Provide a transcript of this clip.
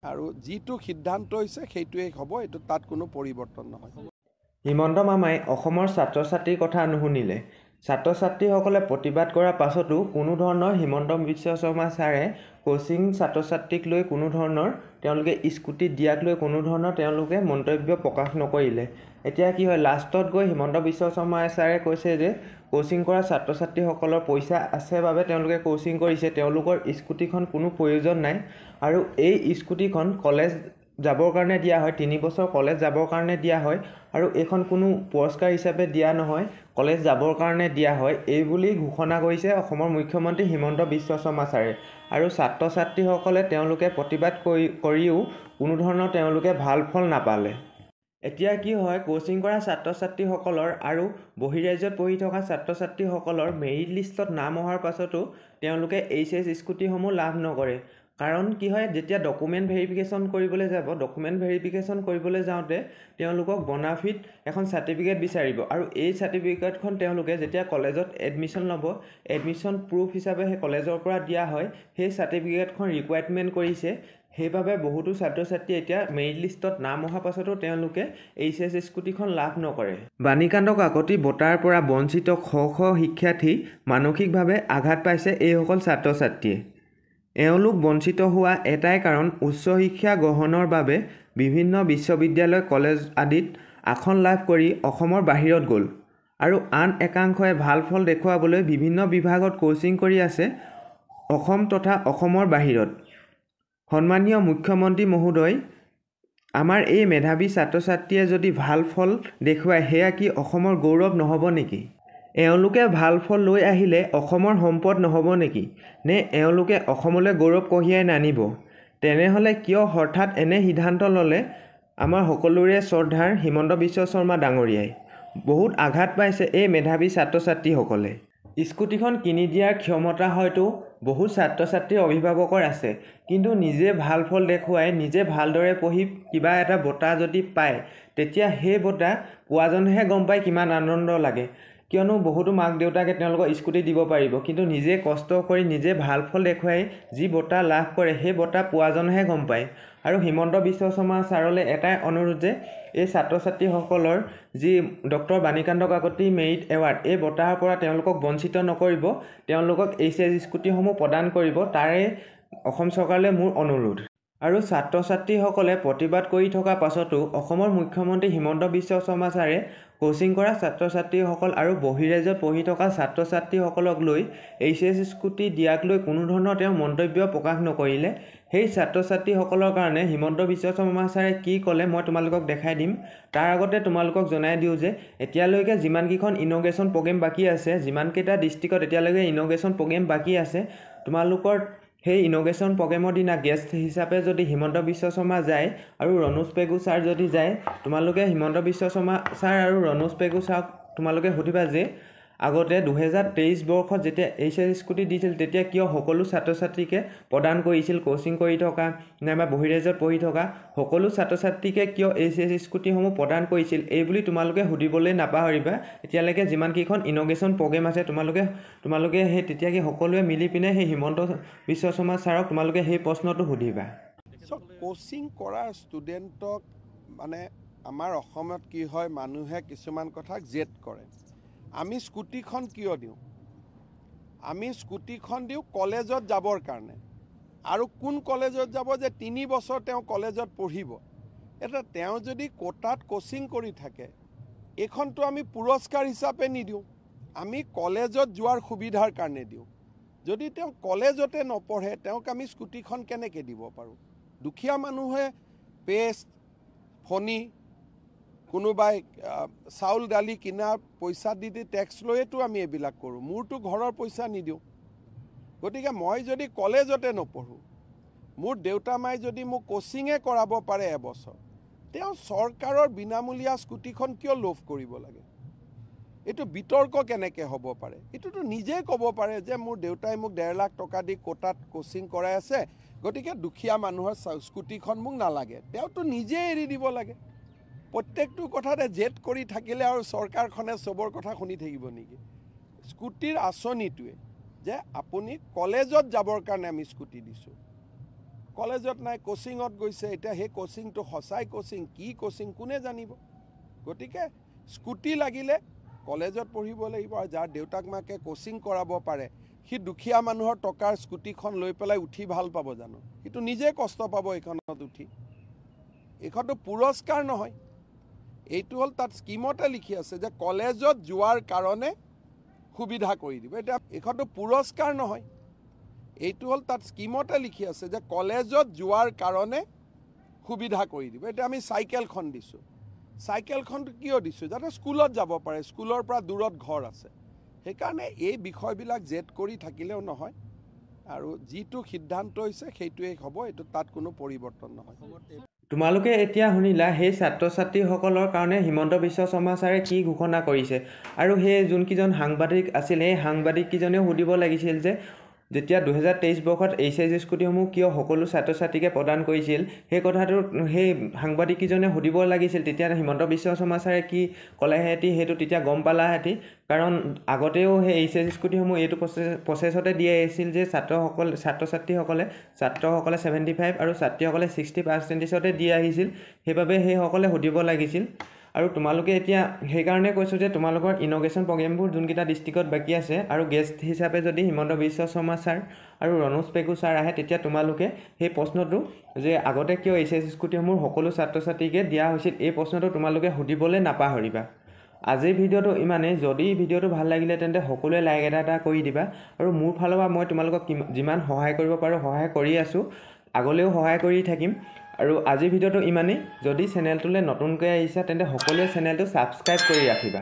আৰু যিটো সিদ্ধান্ত হৈছে সেইটোৱেই হ'ব, এইটো তাত কোনো পৰিৱৰ্তন নহয়। হিমন্ত মামাই অসমৰ ছাত্ৰ ছাত্ৰীৰ কথা নুশুনিলে। ছাত্ৰ ছাত্ৰীসকলে প্ৰতিবাদ কৰাৰ পাছতো কোনো ধৰণৰ হিমন্ত বিশ্ব শৰ্মা ছাৰে কোচিং ছাত্ৰ ছাত্ৰীক লৈ কোনো ধৰণৰ তেওঁলোকে স্কুটি দিয়াক লৈ কোনো ধৰণৰ তেওঁলোকে মন্তব্য প্ৰকাশ নকৰিলে। এতিয়া কি হয়, লাষ্টত গৈ হিমন্ত বিশ্ব শৰ্মা ছাৰে কৈছে যে কোচিং কৰা ছাত্ৰ ছাত্ৰীসকলৰ পইচা আছে বাবে তেওঁলোকে কোচিং কৰিছে, তেওঁলোকৰ স্কুটিখন কোনো প্ৰয়োজন নাই। আৰু এই স্কুটিখন কলেজ যাবৰ কাৰণে দিয়া হয়, 3 বছৰ কলেজ যাবৰ কাৰণে দিয়া হয় আৰু এইখন কোনো পুৰস্কাৰ হিচাপে দিয়া নহয়, কলেজ যাবৰ কাৰণে দিয়া হয়, এই বুলি ঘোষণা কৰিছে অসমৰ মুখ্যমন্ত্ৰী হিমন্ত বিশ্ব শৰ্মা ছাৰে। আৰু ছাত্ৰ ছাত্ৰীসকলে তেওঁলোকে প্ৰতিবাদ কৰিও কোনো ধৰণৰ তেওঁলোকে ভাল ফল নাপালে। এতিয়া কি হয়, কোচিং কৰা ছাত্ৰ ছাত্ৰীসকলৰ আৰু বহিৰাজ্যত পঢ়ি থকা ছাত্ৰ ছাত্ৰীসকলৰ মেৰিট লিষ্টত নাম অহাৰ পাছতো তেওঁলোকে এইচ এছ স্কুটিসমূহ লাভ নকৰে। কাৰণ কি হয়, যেতিয়া ডকুমেণ্ট ভেৰিফিকেশ্যন কৰিবলৈ যাব, ডকুমেণ্ট ভেৰিফিকেশ্যন কৰিবলৈ যাওঁতে তেওঁলোকক বনাফিট এখন চাৰ্টিফিকেট বিচাৰিব আৰু এই চাৰ্টিফিকেটখন তেওঁলোকে যেতিয়া কলেজত এডমিশ্যন ল'ব, এডমিশ্যন প্ৰুফ হিচাপে সেই কলেজৰ পৰা দিয়া হয়, সেই চাৰ্টিফিকেটখন ৰিকুৱাৰমেণ্ট কৰিছে। সেইবাবে বহুতো ছাত্ৰ ছাত্ৰীয়ে এতিয়া মেৰিট লিষ্টত নাম অহা পাছতো তেওঁলোকে এইচ এছ স্কুটিখন লাভ নকৰে। বাণীকান্ত কাকতি বঁটাৰ পৰা বঞ্চিত শ শ শিক্ষাৰ্থী মানসিকভাৱে আঘাত পাইছে এইসকল ছাত্ৰ ছাত্ৰীয়ে। এওঁলোক বঞ্চিত হোৱা এটাই কাৰণ, উচ্চ শিক্ষা গ্ৰহণৰ বাবে বিভিন্ন বিশ্ববিদ্যালয়, কলেজ আদিত আসন লাভ কৰি অসমৰ বাহিৰত গ'ল আৰু আন একাংশই ভাল ফল দেখুৱাবলৈ বিভিন্ন বিভাগত কোচিং কৰি আছে অসম তথা অসমৰ বাহিৰত। সন্মানীয় মুখ্যমন্ত্ৰী মহোদয়, আমাৰ এই মেধাৱী ছাত্ৰ ছাত্ৰীয়ে যদি ভাল ফল দেখুৱায় সেয়া কি অসমৰ গৌৰৱ নহ'ব নেকি? এওঁলোকে ভাল ফল লৈ আহিলে অসমৰ সম্পদ নহ'ব নেকি? নে এওঁলোকে অসমলৈ গৌৰৱ কঢ়িয়াই নানিব? তেনেহ'লে কিয় হঠাৎ এনে সিদ্ধান্ত ল'লে আমাৰ সকলোৰে শ্ৰদ্ধাৰ হিমন্ত বিশ্ব শৰ্মা ডাঙৰীয়াই? বহুত আঘাত পাইছে এই মেধাৱী ছাত্ৰ ছাত্ৰীসকলে। স্কুটিখন কিনি দিয়াৰ ক্ষমতা হয়তো বহুত ছাত্ৰ ছাত্ৰীৰ অভিভাৱকৰ আছে, কিন্তু নিজে ভাল ফল দেখুৱাই নিজে ভালদৰে পঢ়ি কিবা এটা বঁটা যদি পায়, তেতিয়া সেই বঁটা পোৱাজনেহে গম পায় কিমান আনন্দ লাগে। কিয়নো বহুতো মাক দেউতাকে তেওঁলোকক স্কুটি দিব পাৰিব, কিন্তু নিজে কষ্ট কৰি নিজে ভাল ফল দেখুৱাই যি বঁটা লাভ কৰে সেই বঁটা পোৱাজনেহে গম পায়। আৰু হিমন্ত বিশ্ব শৰ্মা ছাৰলৈ এটাই অনুৰোধ যে এই ছাত্ৰ ছাত্ৰীসকলৰ যি doctor Banikanta Kakati merit award, এই বঁটাৰ পৰা তেওঁলোকক বঞ্চিত নকৰিব, তেওঁলোকক এইচ এছ স্কুটিসমূহ প্ৰদান কৰিব, তাৰে অসম চৰকাৰলৈ মোৰ অনুৰোধ। আৰু ছাত্ৰ ছাত্ৰীসকলে প্ৰতিবাদ কৰি থকা পাছতো অসমৰ মুখ্যমন্ত্ৰী হিমন্ত বিশ্ব শৰ্মা ছাৰে কোচিং কৰা ছাত্ৰ ছাত্ৰীসকল আৰু বহিৰাজ্যত পঢ়ি থকা ছাত্ৰ ছাত্ৰীসকলক লৈ এইচ এছ স্কুটি দিয়াক লৈ কোনো ধৰণৰ তেওঁ মন্তব্য প্ৰকাশ নকৰিলে। সেই ছাত্ৰ ছাত্ৰীসকলৰ কাৰণে হিমন্ত বিশ্ব শৰ্মা ছাৰে কি ক'লে মই তোমালোকক দেখাই দিম। তাৰ আগতে তোমালোকক জনাই দিওঁ যে এতিয়ালৈকে যিমানকেইখন ইন'গ্ৰেশ্যন প্ৰগ্ৰেম বাকী আছে, যিমানকেইটা ডিষ্ট্ৰিক্টত এতিয়ালৈকে ইন'গ্ৰেশ্যন প্ৰগ্ৰেম বাকী আছে, তোমালোকৰ সেই ইন'গ্ৰেশ্যন প্ৰগ্ৰেমৰ দিনা গেষ্ট হিচাপে যদি হিমন্ত বিশ্ব শৰ্মা যায় আৰু ৰণোজ পেগু ছাৰ যদি যায়, তোমালোকে হিমন্ত বিশ্ব শৰ্মা ছাৰ আৰু ৰণোজ পেগু ছাৰক তোমালোকে সুধিবা যে আগতে 2023 বৰ্ষত যেতিয়া এইচ এছ স্কুটি দিছিল তেতিয়া কিয় সকলো ছাত্ৰ ছাত্ৰীকে প্ৰদান কৰিছিল, কোচিং কৰি থকা নাইবা বহিৰাজ্যত পঢ়ি থকা সকলো ছাত্ৰ ছাত্ৰীকে কিয় এইচ এছ স্কুটিসমূহ প্ৰদান কৰিছিল, এই বুলি তোমালোকে সুধিবলৈ নাপাহৰিবা। এতিয়ালৈকে যিমানকেইখন ইন'গ্ৰেশ্যন প্ৰগ্ৰেম আছে তোমালোকে সেই তেতিয়া কি সকলোৱে মিলি পিনে সেই হিমন্ত বিশ্ব শৰ্মা ছাৰক তোমালোকে সেই প্ৰশ্নটো সুধিবা। কোচিং কৰা ষ্টুডেণ্টক মানে আমাৰ অসমত কি হয়, মানুহে কিছুমান কথাক জেদ কৰে। আমি স্কুটিখন কিয় দিওঁ? আমি স্কুটিখন দিওঁ কলেজত যাবৰ কাৰণে। আৰু কোন কলেজত যাব যে 3 বছৰ তেওঁ কলেজত পঢ়িব। এতিয়া তেওঁ যদি কোটাত কোচিং কৰি থাকে, এইখনতো আমি পুৰস্কাৰ হিচাপে নিদিওঁ, আমি কলেজত যোৱাৰ সুবিধাৰ কাৰণে দিওঁ। যদি তেওঁ কলেজতে নপঢ়ে তেওঁক আমি স্কুটিখন কেনেকৈ দিব পাৰোঁ? দুখীয়া মানুহে পেষ্ট, ফণি, কোনোবাই চাউল দালি কিনা পইচা দি দি টেক্স লৈয়েতো আমি এইবিলাক কৰোঁ, মোৰতো ঘৰৰ পইচা নিদিওঁ। গতিকে মই যদি কলেজতে নপঢ়োঁ, মোৰ দেউতা মায়ে যদি মোক কোচিঙে কৰাব পাৰে এবছৰ, তেওঁ চৰকাৰৰ বিনামূলীয়া স্কুটিখন কিয় লোভ কৰিব লাগে? এইটো বিতৰ্ক কেনেকৈ হ'ব পাৰে? এইটোতো নিজেই ক'ব পাৰে যে মোৰ দেউতাই মোক 1.5 লাখ টকা দি কোটাত কোচিং কৰাই আছে, গতিকে দুখীয়া মানুহৰ স্কুটিখন মোক নালাগে। তেওঁতো নিজেই এৰি দিব লাগে। প্ৰত্যেকটো কথাতে জেদ কৰি থাকিলে আৰু চৰকাৰখনে চবৰ কথা শুনি থাকিব নেকি? স্কুটিৰ আঁচনিটোৱে যে আপুনি কলেজত যাবৰ কাৰণে আমি স্কুটি দিছোঁ, কলেজত নাই, কোচিঙত গৈছে। এতিয়া সেই কোচিংটো সঁচাই কোচিং কি কোচিং কোনে জানিব? গতিকে স্কুটি লাগিলে কলেজত পঢ়িব লাগিব, আৰু যাৰ দেউতাক মাকে কোচিং কৰাব পাৰে সি দুখীয়া মানুহৰ টকাৰ স্কুটিখন লৈ পেলাই উঠি ভাল পাব জানো? সিটো নিজে কষ্ট পাব এইখনত উঠি। এইখনতো পুৰস্কাৰ নহয়, এইটো হ'ল তাত স্কীমতে লিখি আছে যে কলেজত যোৱাৰ কাৰণে সুবিধা কৰি দিব। এতিয়া এইখনতো পুৰস্কাৰ নহয়, এইটো হ'ল তাত স্কীমতে লিখি আছে যে কলেজত যোৱাৰ কাৰণে সুবিধা কৰি দিব। এতিয়া আমি চাইকেলখন দিছোঁ, চাইকেলখনটো কিয় দিছোঁ? যাতে স্কুলত যাব পাৰে, স্কুলৰ পৰা দূৰত ঘৰ আছে। সেইকাৰণে এই বিষয়বিলাক জেদ কৰি থাকিলেও নহয়, আৰু যিটো সিদ্ধান্ত হৈছে সেইটোৱেই হ'ব, এইটো তাত কোনো পৰিৱৰ্তন নহয়। তোমালোকে এতিয়া শুনিলা সেই ছাত্ৰ ছাত্ৰীসকলৰ কাৰণে হিমন্ত বিশ্ব শৰ্মা ছাৰে কি ঘোষণা কৰিছে। আৰু সেই যোনকেইজন সাংবাদিক আছিল সেই সাংবাদিককেইজনেও সুধিব লাগিছিল যে যেতিয়া 2023 বৰ্ষত এইচ এছ স্কুটিসমূহ কিয় সকলো ছাত্ৰ ছাত্ৰীকে প্ৰদান কৰিছিল, সেই কথাটো সেই সাংবাদিককেইজনে সুধিব লাগিছিল। তেতিয়া হিমন্ত বিশ্ব শৰ্মা ছাৰে কি ক'লেহেঁতি সেইটো তেতিয়া গম পালাহেঁতি। কাৰণ আগতেও সেই এইচ এছ স্কুটিসমূহ এইটো প্ৰচেছতে দি আহিছিল যে ছাত্ৰসকলে 75 আৰু ছাত্ৰীসকলে 60 পাৰ্চেণ্টেজতে দি আহিছিল। সেইবাবে সেইসকলে সুধিব লাগিছিল। আৰু তোমালোকে এতিয়া সেইকাৰণে কৈছোঁ যে তোমালোকৰ ইন'গ্ৰেশ্যন প্ৰগ্ৰেমবোৰ যোনকেইটা ডিষ্ট্ৰিক্টত বাকী আছে আৰু গেষ্ট হিচাপে যদি হিমন্ত বিশ্ব শৰ্মা ছাৰ আৰু ৰণোজ পেগু ছাৰ আহে, তেতিয়া তোমালোকে সেই প্ৰশ্নটো যে আগতে কিয় এইচ এছ স্কুটিসমূহ সকলো ছাত্ৰ ছাত্ৰীকে দিয়া হৈছিল, এই প্ৰশ্নটো তোমালোকে সুধিবলৈ নাপাহৰিবা। আজিৰ ভিডিঅ'টো ইমানেই। যদি ভিডিঅ'টো ভাল লাগিলে তেন্তে সকলোৱে লাইক এটা এটা কৰি দিবা, আৰু মোৰ ফালৰ পৰা মই তোমালোকক যিমান সহায় কৰিব পাৰোঁ সহায় কৰি আছোঁ, আগলৈও সহায় কৰি থাকিম। আৰু আজিৰ ভিডিঅ'টো ইমানেই। যদি চেনেলটোলৈ নতুনকৈ আহিছা তেন্তে সকলোৱে চেনেলটো ছাবস্ক্ৰাইব কৰি ৰাখিবা।